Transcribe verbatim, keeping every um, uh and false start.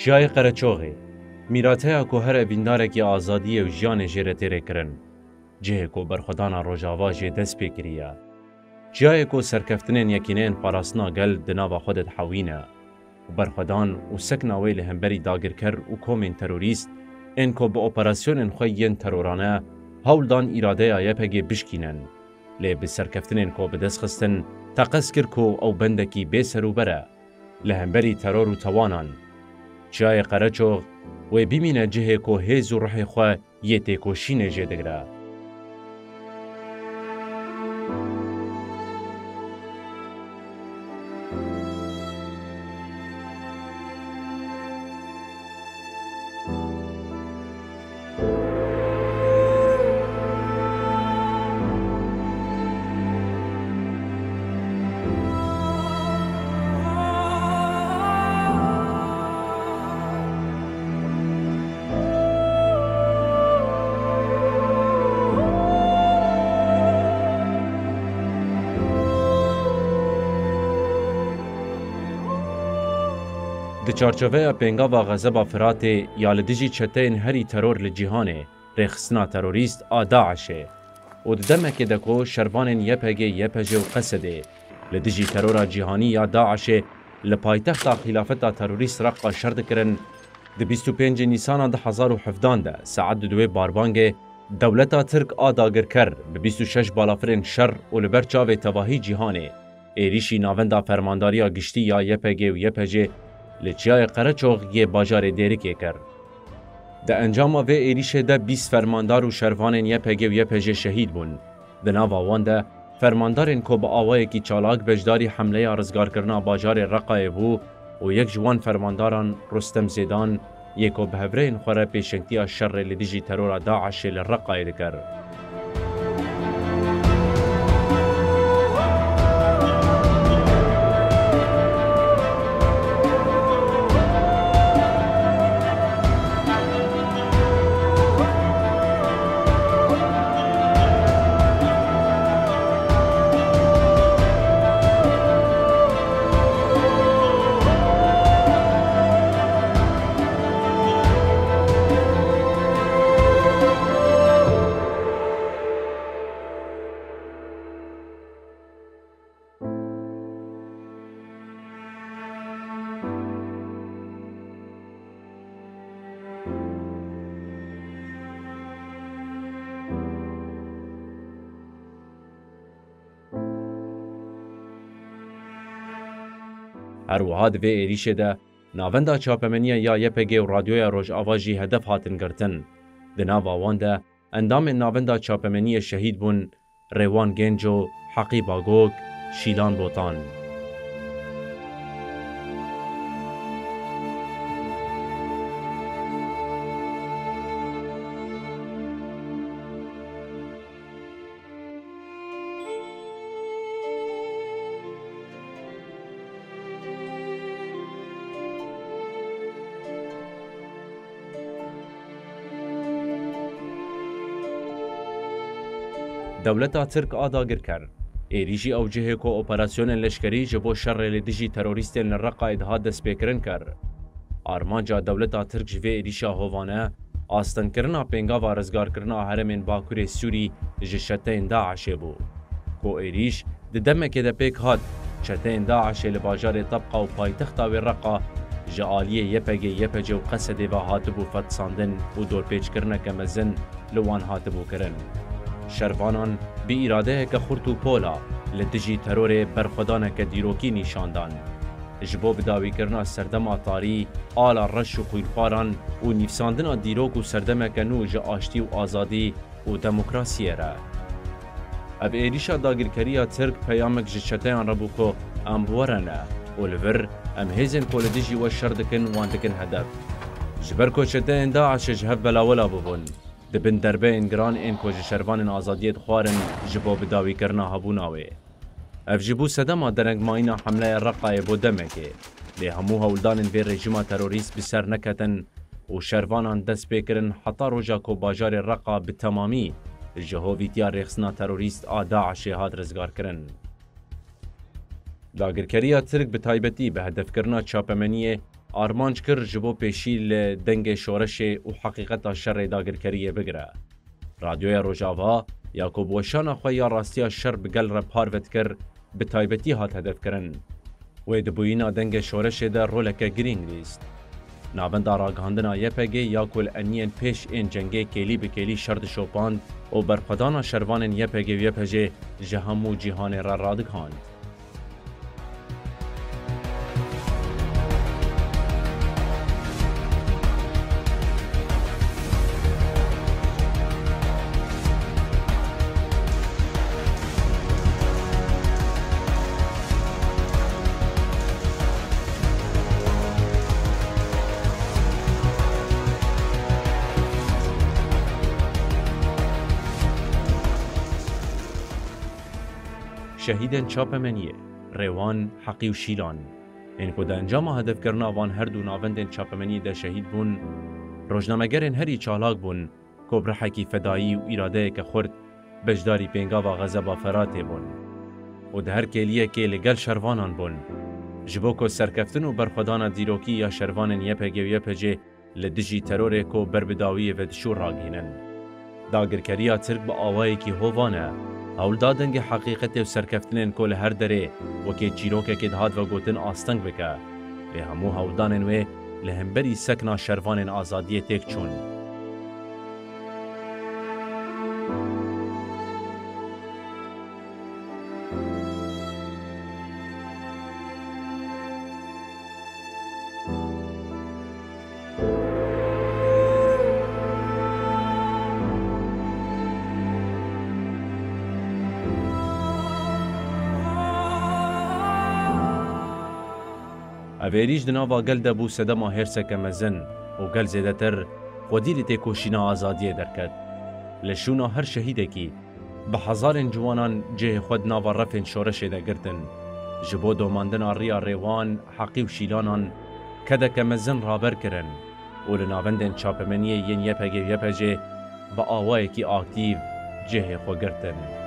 Çiyayê Qereçoxê, mîrateya ku her evîndarekî azadiyê û jiyanê jê re tê rêkirin. Cihê ku berxwedana Rojava jê dest pê kiriye. Çiyayê ku serkeftinên Yekîneyên Parastina Gel di nava xwe de dihewîne û berxwedan û sekna wê li hemberî dagirker û komên terorîst ên ku bi operasyonên xwe yên terorane hewl dan îradeya Y P G bişkînin. Lê bi serkeftinên ku bi dest xistin, teqez kir ku ew bendekî bê serûber e li hemberî teror û tawanan. Çiyayê Qereçox wê bimîne cihê ku hêz û ruhê xwe yê têkoşînê jê digire. Di çarçoveya pêngava Xezeba Firatê ya li dijî çeteyên herî teror li cîhanê, rêxistina terorîst a DAIŞê û di demekê de ku şervanên Y P G, Y P J û Qesedê li dijî terora cîhanî ya DAIŞê li paytexta xîlafeta terorîst Reqa şer dikirin, di bîst û pêncê Nîsana du hezar û hevdan de saet di duê barbangê dewleta Tirk a dagirker bi bîst û şeş balafirên şer û li ber çavê tevahî cîhanê êrîşî navenda Fermandariya Giştî ya Y P G û Y P J li Çiyayê Qereçox yê bajarê Dêrikê kir. Di encama vê êrîşê de bîst fermandar û şervanên Y P G û Y P J şehîd bûn. Di nava wan de fermandarên ku bi awayekî çalak beşdarî hemleya rizgarkirina bajarê Reqayê bû û yek ji wan fermandaran Rustem Zêdan yê ku bi hevrêyên xwe re pêşengtiya şerê li dijî terora DAIŞê li Reqayê dikir. Her wiha di vê êrîşê de navenda çapemeniyê ya Y P G û Radyoya Rojava jî hedef hatin girtin. Di nava wan de endamên navenda çapemeniyê şehîd bûn, Rêwan Genco, Heqî Bagok, Şîlan Botan. Dewleta Tirk a dagirker, êrîşî ew cihê ku operasyonên leşkerî ji bo şerê li dijî terorîstên li Reqayê dihat destpêkirin kir. Armanca dewleta Tirk ji vê êrîşa hovane, astengkirina pêngava rizgarkirina herêmên Bakurê Sûrî ji çeteyên DAIŞê bû. Ku êrîş di demekê de pêk hat, çeteyên DAIŞê li bajarê Tebqa û paytexta wê Reqa ji aliyê Y P G, Y P C û Qesedê ve hatibû fetisandin û dorpêçkirineke mezin li wan hatibû kirin. Şervanan bi îradeyeke xurt û pola li dijî terorê berxwedaneke dîrokî nîşan dan. Ji bo bidawîkirina serdema tarî, ala reş û xwînxwaran û nîvsandina dîrok û serdemeke nû ji aştî û azadî û demokrasiyê re. Ev êrîşa dagirkeriya Tirk peyamek ji çeteyan re bû ku em bi we re ne û li vir em hêzên ku li dijî we şer dikin wan dikin hedef. Ji ber ku çeteyên DAIŞê ji hev belawela bûbûn, di bin derbeyên giran ên ku ji şervanên azadiyê dixwarin ji bo bidawîkirina hebûna wê. Ev jî bû sedema derengmayîna hemleya Reqayê bo demekê, lê hemû hewldanên vê rejîma terorîst bi ser neketin û şervanan dest pê kirin heta roja ku bajarê Reqa bi temamî ji hovîtiya rêxistina terorîst a DAIŞê hat rizgarkirin. Dagirkeriya Tirk bi taybetî bi hedefkirina çapemeniyê armanc kir ji bo pêşî li dengê şoreşê û heqîqeta şerê dagirkeriyê bigire. Radyoya Rojava ya ku bi weşana xwe ya rastiya şer bi gel re parve dikir, bi taybetî hat hedefkirin. Wê di bûyîna dengê şoreşê de roleke girîng lîst. Navenda ragihandina Y P G ya ku li eniyên pêş ên cengê kêlî bi kêlî şer dişopand û berxwedana şervanên Y P G û Y P G ji hemû cîhanê re radigihand. Şehîdên çapemeniyê, Rêwan, Heqî û Şîlan, ên ku di encama hedefkirina van her du navendên çapemeniyê de şehîd bûn, rojnamegerên herî çalak bûn ku bi rihekî fedayî û îradeyeke xurt beşdarî pêngava Xezeba Feratê bûn û di her kêliyekê li gel şervanan bûn, ji bo ku serkeftin û berxwedana dîrokî ya şervanên Y P G û Y P G li dijî terorê ku ber bi dawiyê ve diçû ragihînin. Dagirkeriya Tirk bi awayekî hovane hewl da dengê heqîqetê û serkeftinên ku li her derê wekî çîrokekê dihat vegotin asteng bike. Lê hemû hewldanên wê li hemberî sekna şervanên azadiyê têk çûn. Ev êrîş di nava gel de bû sedema hêrseke mezin û gel zêdetir xwedî li têkoşîna azadiyê derket. Li şûna her şehîdekî bi hezarên ciwanan cihê xwe di nava refên şoreşê de girtin. Ji bo domandina riya Rêwan, Heqî û Şîlanan kedeke mezin raber kirin û li navendên çapemeniyê yên Y P G û Y P G bi awayekî aktîf cihê xwe girtin.